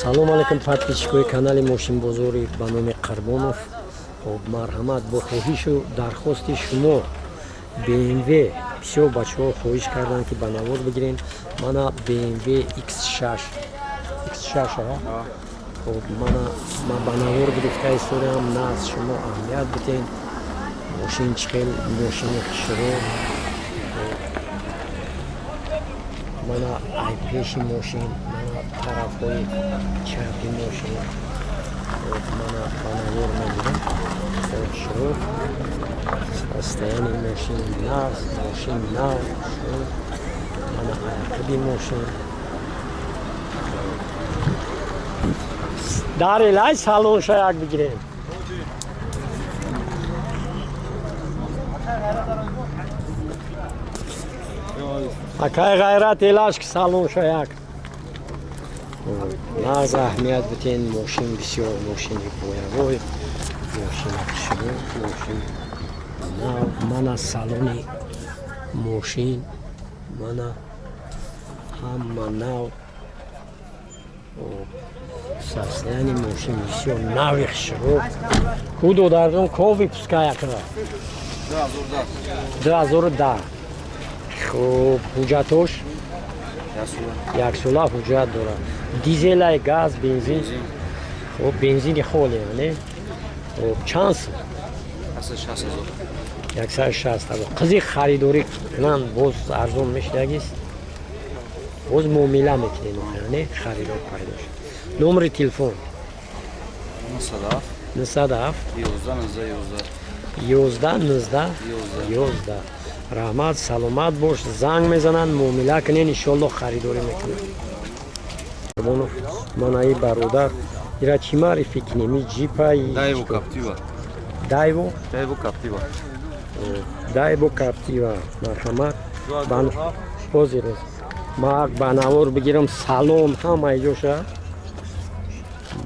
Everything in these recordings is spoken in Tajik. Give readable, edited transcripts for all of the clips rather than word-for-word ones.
Салом алейкум, подписчикои канали Мошинбозорӣ ба номи Қурбонов. Хоб, марҳамат, бо хоҳишу дархости шумо BMW бисёр бачаҳо хоҳиш карданд, ки ба навор бигирем. Мана BMW X6, X6. Хоб, мана ман ба навор гирифта истодаам. Наз шумо аҳамият биден, мошин чӣ хел мошини хушрӯ. Мана ай пеши мошин, мана тарафҳои чапи мошин. Мана ба навор мегирам. Хушрӯ, состояние мошин нағз, мошин нав, хушрӯ. Мана аяқиби мошин дар элай салонша як бигирем. Акай Ғайрат, элаш ки салонша як. Нағз, аҳамият битен, мошин бисёр мошини боявой, мошини хушрӯ, мошин нав. Мана салони мошин, мана ҳама нав. Состояние мошин бисёр нави, хушрӯ. Ку, додарҷон, ко выпуска якра? 2010. Хуб, ҳуҷҷатош яксола ҳуҷҷат дорад. Дизелай, газ, бензин? Хуб, бензини холе, не? Хуб, чанд сум? 160 000. Қизи харидорӣ кунанд, боз арзон мешудагист, боз муомила мекунем охир, не? Харидор пайдо шуд. Номери телефон? 907 11 19 11. Раҳмат, саломат бош. Занг мезананд, муомила кунен, иншолло харидорӣ мекунанд. Қурбонов, манаи бародар, ира чӣ маърифӣ кунем? И джипа? Дайво Каптива. Дайво? Дайво Каптива. Дайво Каптива. Марҳамат, ҳозир ма ба навор бигирам. Салон ҳамаи ҷоша,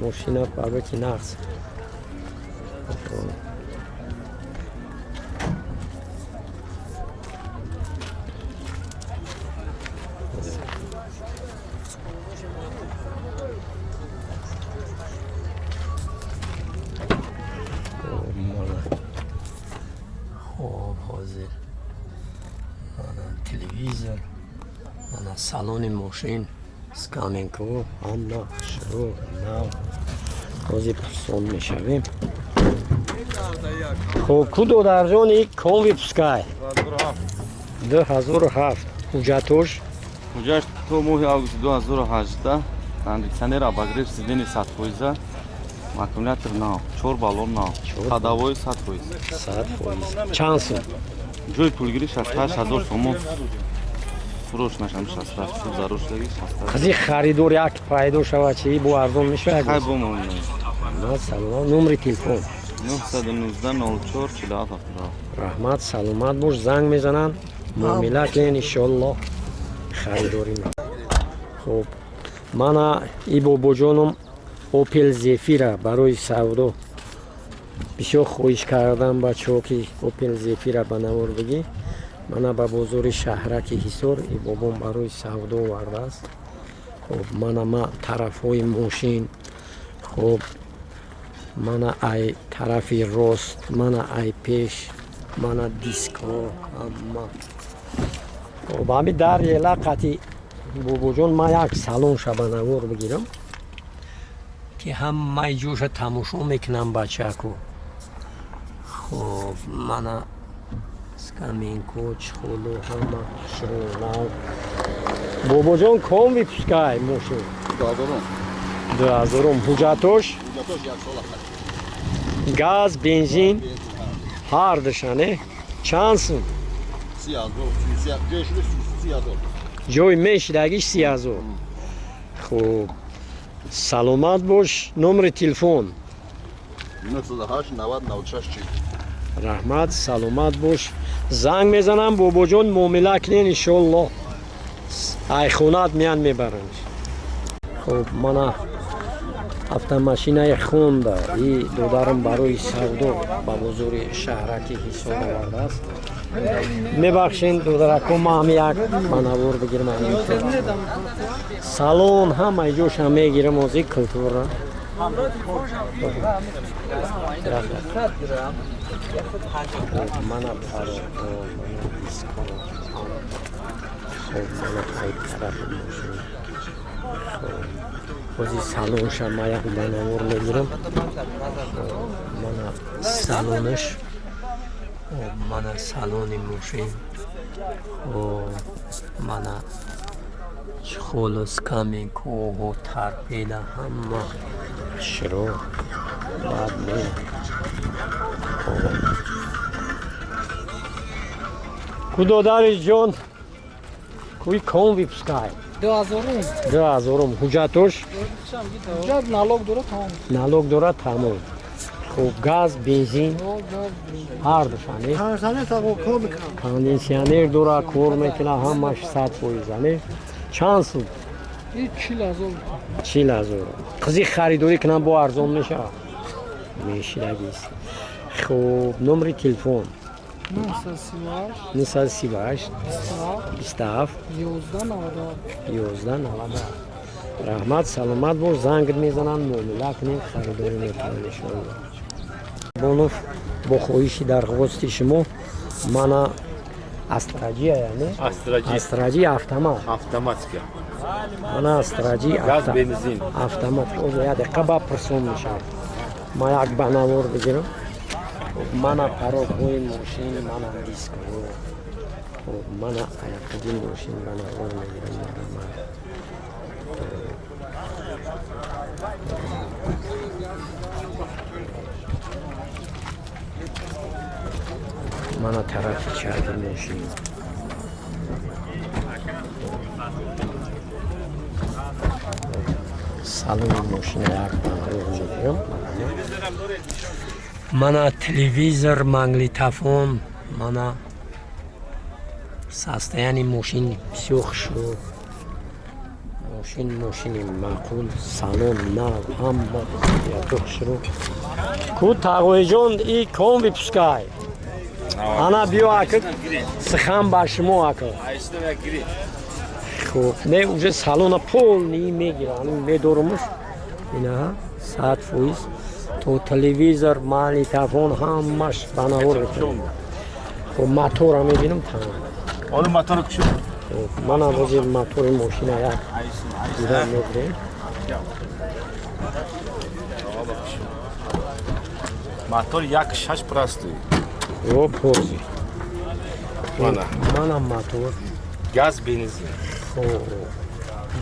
мошина барои нағз. Хоб, ҳозир мана телевизор, мана салони мошин, скаменко, ҳама хушрӯ, нав. Ҳозир пурсон мешавем. Хуб, ку, додарҷон, и кон выпускай? 2007. Ҳуҷҷатош? Ҳуҷҷат то моҳи августи 2018, кондитсионер, обогрев сидений 100%, аккумулятор нав, чор баллон нав, ходовой 100%. 100%. Чанд сум? Ҷои пулгирӣ 68 000 сомон. Фурӯш нашам, 68 пул зарур шудаги 68. Қизи харидор як пайдо шавад, чи бо арзон мешавад? Хай, бо муомила. Салом. Номери телефон? 919 04 47 77. Раҳмат, саломат бош. Занг мезананд, муомила кунен, иншолло харидорӣ. Хуб, мана и бобоҷоном Опел Зефира барои савдо. Бисёр хоҳиш кардам бачаҳо, ки Опел Зефира ба навор бигӣ. Мана ба бозори шаҳраки Ҳисор и бобом барои савдо овардааст. Хуб, мана ма тарафҳои мошин. Хуб, мана ай тарафи рост, мана ай пеш, мана дискҳо ҳама. Хуб, ҳами дар ела қати бобоҷон ман як салон шабанавор бигирам, ки ҳамаи ҷоша тамошо мекунам бачаку. Хуб, мана скаменко, чхолу, ҳама хушрӯнав. Бобоҷон, ком выпускай мошин? Дуҳазорум. Ҳуҷҷатош? Газ, бензин ҳардуша, не? Чанд сум? Ҷои мешидагиш 30 000. Хуб, саломат бош. Номери телефон? Раҳмат, саломат бош. Занг мезанам, бобоҷон, муомила кунен, иншолло айхонат меян, мебаранд. Хуб, мана автомашинаи Хонда и додарам барои савдо ба бозори шаҳраки Ҳисор овардааст. Мебахшен, додарако, ма ҳами як манавор бигирам. Салон ҳамаи ҷоша мегирам, ози культура. Мана пароҳо, мана дискҳо. Хоб, мана ай тарафи мошин. Хоб, ози салонша ма як манавор мегирам. Мана салонаш. Мана салони мошин. Хоб, мана чехолу, скамейкаҳо, торпеда, ҳама хушро, бад не. Ку, додари ҷон, куи ком выпускай? 2000. 2000-ум. Ҳуҷҷатош? Ҳуҷҷат, налог дора, тамом. Налог дора, тамом. Хуб, газ, бензин ҳардушане? Кондитсионер дора, кор мекуна, ҳамаш 100%, не? Чанд сум? 40 000. 40 000. Қизи харидорӣ кунам, бо арзон мешавад? Мешидагист. Хуб, номери телефон? 938. 938. 27. 27. 11 97. 11 97. Раҳмат, саломат бош. Зангт мезананд, муомила кунем, харидорӣ мекунам, иншоалло. Бонов, бо хоҳиши дархости шумо, мана Астраҷия, яъне? Астраҷи. Астраҷи автомат. Автоматика. Мана Астраҷи. Газ, бензин. Автомат. Озо як дақиқа, ба пурсон мешавад, ма як банавор бигирам. Мана парогҳои мошин, мана дискҳо. Хуб, мана аяқиди мошин банавор мегирам, марҳамат. Мана тарафи чапи мошин. Салони мошина як банавор мегирам. Мана телевизор, магнитофон. Мана состояние мошин бисёр хушрӯ. Мошин мошини маъқул, салон нав, ҳама ято хушрӯ. Ку, тағоиҷон, и ком выпускай? Ана биё, ака, сухан ба шумо, ака. Хуб, не, уже салона полный мегирам, медорумуш, инаҳа 100%, то телевизор, магнитофон, ҳамаш ба навор мекунам. Хуб, мотора мебинам, тамом. Олу мотор кушо. Хуб, манам ҳозир мотори мошина як дида мегирем. Мотор 1.6 простой. Ё ҳозир. Мана. Манам мотор. Газ, бензин. Хуб,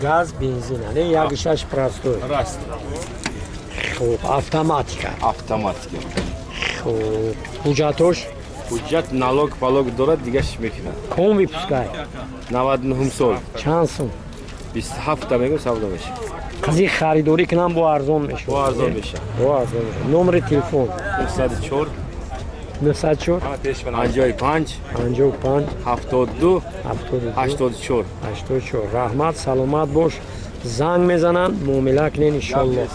газ, бензин, не, 1.6 простой. Раст. Хуб, автоматика? Автоматика. Хуб, ҳуҷҷатош? Ҳуҷҷат, налог палог дорад, дигаш мекунад. Ком выпускай? 99 сол. Чанд сум? 27 та мегӯм, савдо мешавад. Қизи харидорӣ кунам, бо арзон мешавад? Бо арзон мешавад. Бо арзон мешавад. Номери телефон? 904. 904. 55. 55. 72. 72. 84. 84. Раҳмат, саломат бош. Занг мезананд, муомила кунен, иншолло.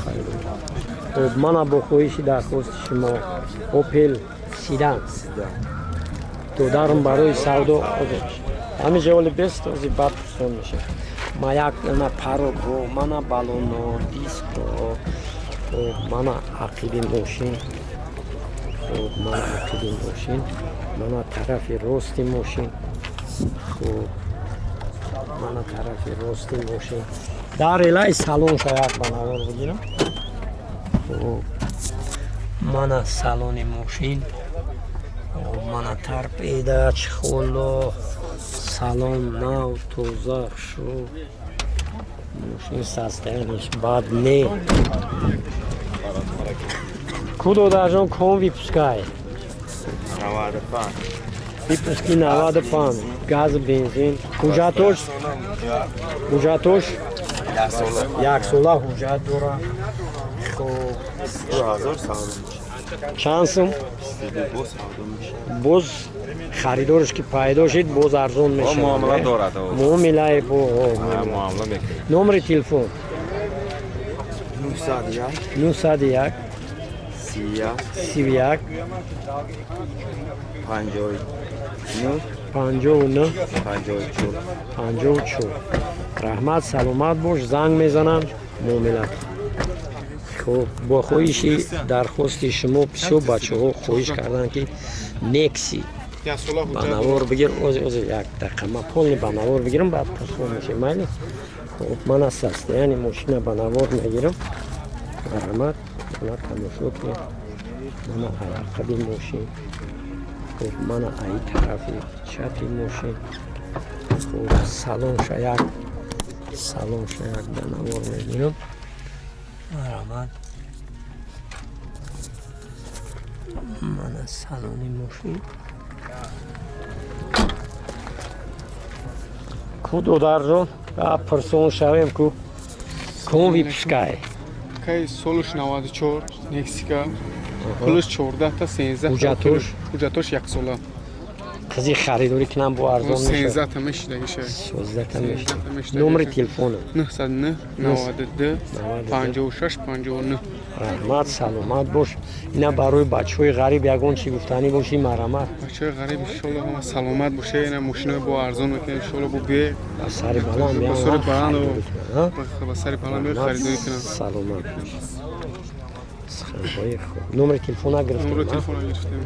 Хуб, мана бо хоҳиши дархости шумо, Опел седан. Додарам барои савдо ҳамин ҷаволи бест, ози баъд пурсон мешавад. Ма як ана парогҳо, мана баллоно, диско. Хуб, мана ақиби мошин. Хуб, мана ақиби мошин, мана тарафи рости мошин. Хуб, мана тарафи рости мошин. Дар элаи салонша як ба навор бигирам. Хуб, мана салони мошин. Хуб, мана торпеда, чехоло, салон нав, тоза, хушрӯ. Мошин состоянияш бад не. Ку, додарҷон, ком выпускай? 95. Выпуски 95, газ, бензин. Ҳуҷҷатош? Ҳуҷҷатош яксола ҳуҷҷат дора. Хуб. 2000 савдо мешавад. Чанд сум? Боз савдо мешавад. Боз харидорш ки пайдо шид, боз арзон мешавад. Муомила дорад. Муомилаи бо. Муомила мекунад. Номери телефон? 901. 901. 31. 31. 54. 9 59 54. 54. Раҳмат, саломат бош. Занг мезанам, муомила. Хуб, бо хоҳиши дархости шумо бисёр бачаҳо хоҳиш карданд, ки Некси ба навор бигир. Ози, ози, як дақиқа, ман полный ба навор бигирам, баъд пурсон мешем, майли? Хуб, ман аз состояние мошина ба навор мегирам. Марҳамат, мана тамошо кунед. Мана аяқаби мошин. Хуб, мана аи тарафи чапи мошин. Хуб, салонша як ба навор мегирам. Марҳамат, мана салони мошин. Ку, додарҷон, пурсон шавем, ку кун выпускай? Кай солуш 94, Нексика. Пулш 14 та 13. Ҳуҷҷатош? Ҳуҷҷатош яксола. Қизи харидорӣ кунам, бо арзон мешавад? 13 та мешидагиша. 13 та мешавад. 13 та мешида. Номери телефона? 909 92 56 59. Раҳмат, саломат бош. Ина барои бачаҳои ғариб ягон чӣ гуфтанӣ бошӣ, марҳамат. Бачаҳои ғариб, иншолло, ҳама саломат боша. Ина мошинои бо арзон мекунем, иншолло, бо бие. Ба сари баланд. Ба сари баланд. Харидорӣ кунанд, ҳа? Ба сари баланд биё, харидорӣ кунам. Саломат бош. Суханҳои хуб. Номери телефона Номери гирифтем, ҳа? телефона гирифтем.